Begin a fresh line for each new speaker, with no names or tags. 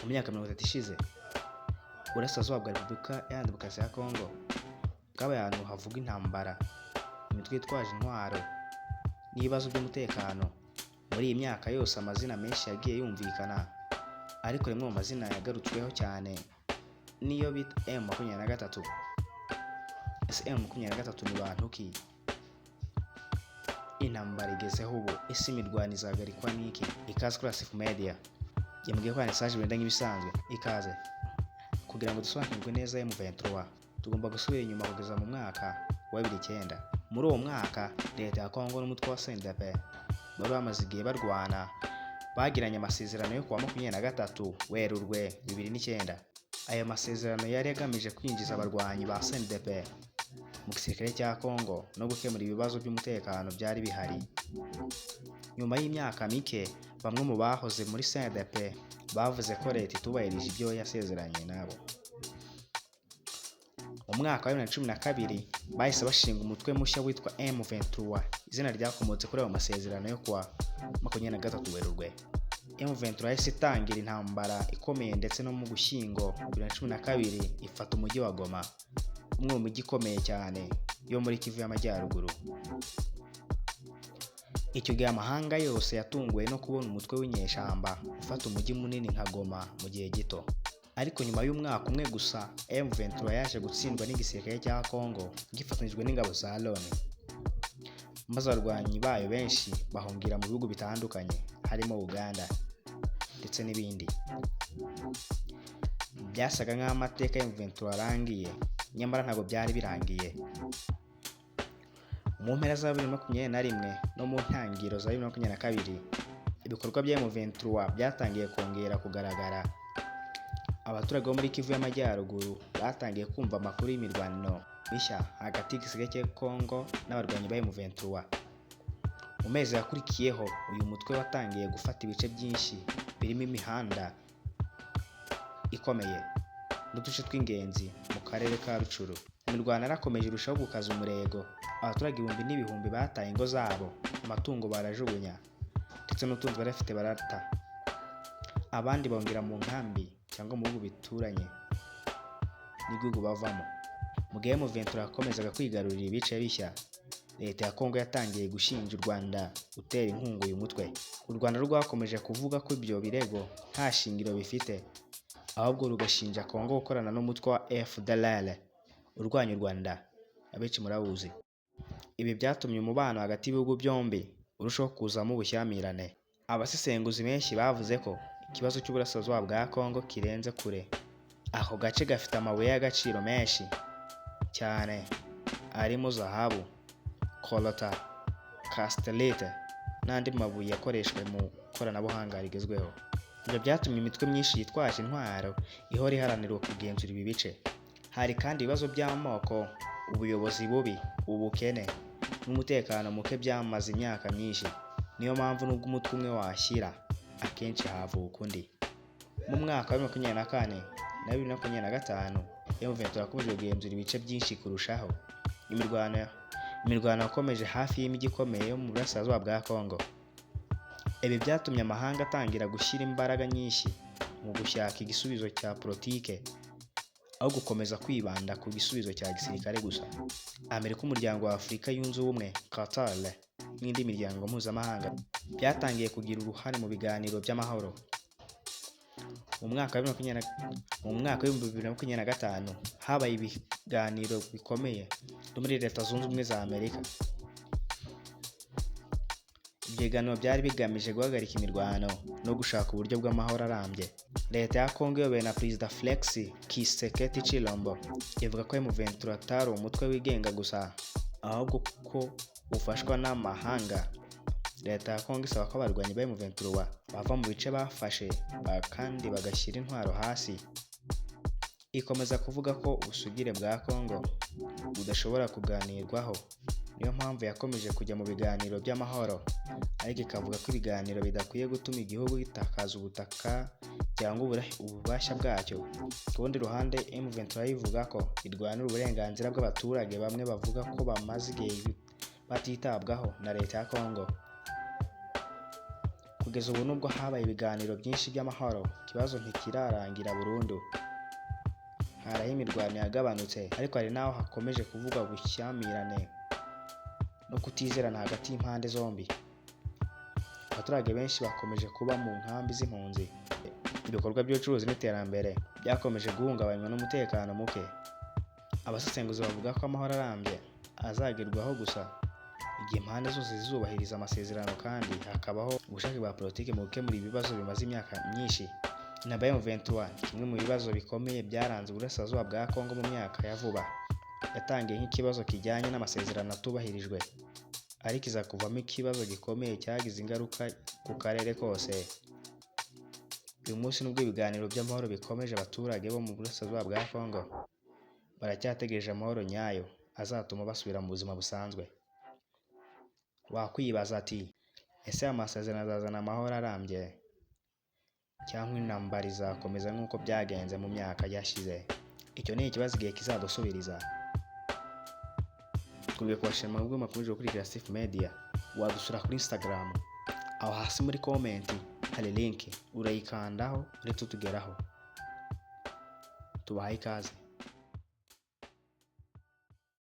Mu myaka 30 ishize, Uburasirazuba bwa Repubulika Iharanira Demokarasi ya Kongo bwabaye ahantu havuga intambara, imitwe yitwaje intwaro n'ibibazo by'umutekano. Muri iyi myaka yose amazina menshi yagiye yumvikana, ariko rimwe mu mazina yagarutsweho cyane niyo bita M23. Ese M23 ni bantu ki? Intambara igezeho ubu, ese imirwano izahagarikwa n'iki? Ikaze kuri Asifu Media. Yambwiye ko message wenda nk'ibisanzwe. Ikaze. Kugira ngo dusobanukirwe neza M23, tugomba gusubira inyuma kugeza mu mwaka wa 2009. Muri uwo mwaka, leta ya Kongo n'umutwe wa CNDP bari bamaze igihe barwana, bagiranye amasezerano yo kuwa 23 Werurwe 2009. Ayo masezerano yari agamije kwinjiza abarwanyi ba CNDP mu gisirikare cya Kongo no gukemura ibibazo by'umutekano byari bihari. Nyuma y'imyaka mike, bamwe mu bahoze muri CNDP bavuze ko leta itubahirije ibyo yasezeranye nabo. Mu mwaka wa 2012 bahise bashinga umutwe mushya witwa M23, izina ryakomotse kuri ayo masezerano yo kuwa 23 Werurwe. M23 yahise itangira intambara ikomeye, ndetse no mu Gushyingo 2012 ifata umujyi wa Goma, umwe mu mijyi ikomeye cyane yo muri Kivu y'Amajyaruguru. Icyo gihe amahanga yose yatunguwe no kubona umutwe w'inyeshyamba ufata umujyi munini nka Goma mu gihe gito. Ariko nyuma y'umwaka umwe gusa, M23 yaje gutsindwa n'igisirikare cya Congo gifatanyijwe n'ingabo za Loni, maze abarwanyi bayo benshi bahungira mu bihugu bitandukanye harimo Uganda ndetse n'ibindi. Byasaga nk'aho amateka ya M23 arangiye, nyamara ntabwo byari birangiye. Mu mpera za 2021 no mu ntangiriro za 2022, ibikorwa bya M23 byatangiye kongera kugaragara. Abaturage bo muri Kivu y'Amajyaruguru batangiye kumva amakuru y'imirwano mishya hagati y'igisirikare cya Congo n'abarwanyi ba M23. Mu mezi yakurikiyeho, uyu mutwe watangiye gufata ibice byinshi birimo imihanda ikomeye n'uduce tw'ingenzi mu karere ka Rutshuru. Imirwano yarakomeje irushaho gukaza umurego. Abaturage ibihumbi n'ibihumbi bataye ingo zabo, amatungo barajugunya, ndetse n'utundi bari bafite barata. Abandi bongera mu nkambi cyangwa mu bihugu bituranye n'igihugu bavamo. Mu gihe M23 yakomezaga kwigarurira ibice bishya, leta ya Kongo yatangiye gushinja u Rwanda gutera inkunga uyu mutwe. U Rwanda rwakomeje kuvuga ko ibyo birego nta shingiro bifite, ahubwo rugashinja Kongo gukorana n'umutwe wa FDLR urwanya u Rwanda, abenshi murawuzi. Ibi byatumye umubano hagati y'ibihugu byombi urushaho kuzamo ubushyamirane. Abasesenguzi benshi bavuze ko ikibazo cy'uburasirazuba bwa Kongo kirenze kure. Ako gace gafite amabuye y'agaciro menshi cyane arimo zahabu, coltan, cassitérite n'andi mabuye akoreshwa mu ikoranabuhanga rigezweho. Ibyo byatumye imitwe myinshi yitwaje intwaro ihora iharanira kugenzura ibi bice. Hari kandi ibibazo by'amoko, ubuyobozi bubi, ubukene n'umutekano muke byamaze imyaka myinshi. Niyo mpamvu nubwo umutwe umwe washyira, akenshi havuka undi. Mu mwaka wa 2024 na 2025, M23 yakomeje kugenzura ibice byinshi kurushaho. Imirwano yakomeje hafi y'imijyi ikomeye yo mu burasirazuba bwa Congo. Ibi byatumye amahanga atangira gushyira imbaraga nyinshi mu gushaka igisubizo cya politike aho gukomeza kwibanda ku gisubizo cya gisirikare gusa. Amerika, Umuryango wa Afurika Yunze Ubumwe, Qatar n'indi miryango mpuzamahanga byatangiye kugira uruhare mu biganiro by'amahoro. Mu mwaka w'2025 habaye ibiganiro bikomeye no muri Leta Zunze Ubumwe za Amerika. Ibyo biganiro byari bigamije guhagarika imirwano no gushaka uburyo bw'amahoro arambye. Leta ya Kongo iyobowe na Perezida Felix Tshisekedi Tshilombo ivuga ko M23 atari umutwe wigenga gusa, ahubwo ko ufashwa n'amahanga. Leta ya Kongo isaba ko abarwanyi ba M23 bava mu bice bafashe kandi bagashyira intwaro hasi. Ikomeza kuvuga ko ubusugire bwa Kongo budashobora kuganirwaho, niyo mpamvu yakomeje kujya mu biganiro by'amahoro, ariko ikavuga ko ibiganiro bidakwiye gutuma igihugu gitakaza ubutaka cyangwa ububasha bwacyo. Ku rundi ruhande, M23 ivuga ko irwanira uburenganzira bw'abaturage bamwe bavuga ko bamaze igihe batitabwaho na leta ya Kongo. Kugeza ubu, nubwo habaye ibiganiro byinshi by'amahoro, ikibazo ntikirarangira burundu. Hari aho imirwano yagabanutse, ariko hari n'aho hakomeje kuvugwa ubushyamirane no kutizerana hagati y'impande zombi. Abaturage benshi bakomeje kuba mu nkambi z'impunzi. Ibikorwa by'ubucuruzi n'iterambere byakomeje guhungabanywa n'umutekano muke. Abasesenguzi bavuga ko amahoro arambye azagerwaho gusa igihe impande zose zizubahiriza amasezerano kandi hakabaho ubushake bwa politiki mu gukemura ibibazo bimaze imyaka myinshi. Intambara ya M23 ni kimwe mu bibazo bikomeye byaranze Uburasirazuba bwa Kongo mu myaka ya vuba. Yatangiye nk'ikibazo kijyanye n'amasezerano atubahirijwe, ariko iza kuvamo ikibazo gikomeye cyagize ingaruka ku karere kose. Uyu munsi, nubwo ibiganiro by'amahoro bikomeje, abaturage bo mu Burasirazuba bwa Kongo baracyategereje amahoro nyayo azatuma basubira mu buzima busanzwe. Wakwibaza ati: "Ese aya masezerano azazana amahoro arambye cyangwa intambara izakomeza nk'uko byagenze mu myaka yashize?" Icyo ni ikibazo igihe kizadusubiriza. Twongeye kubashimira mwebwe mukomeje gukurikira Steve Media. Wadusura kuri Instagram, aho hasi muri comment hari link, urayikandaho uretse utugeraho. Tubahaye ikaze.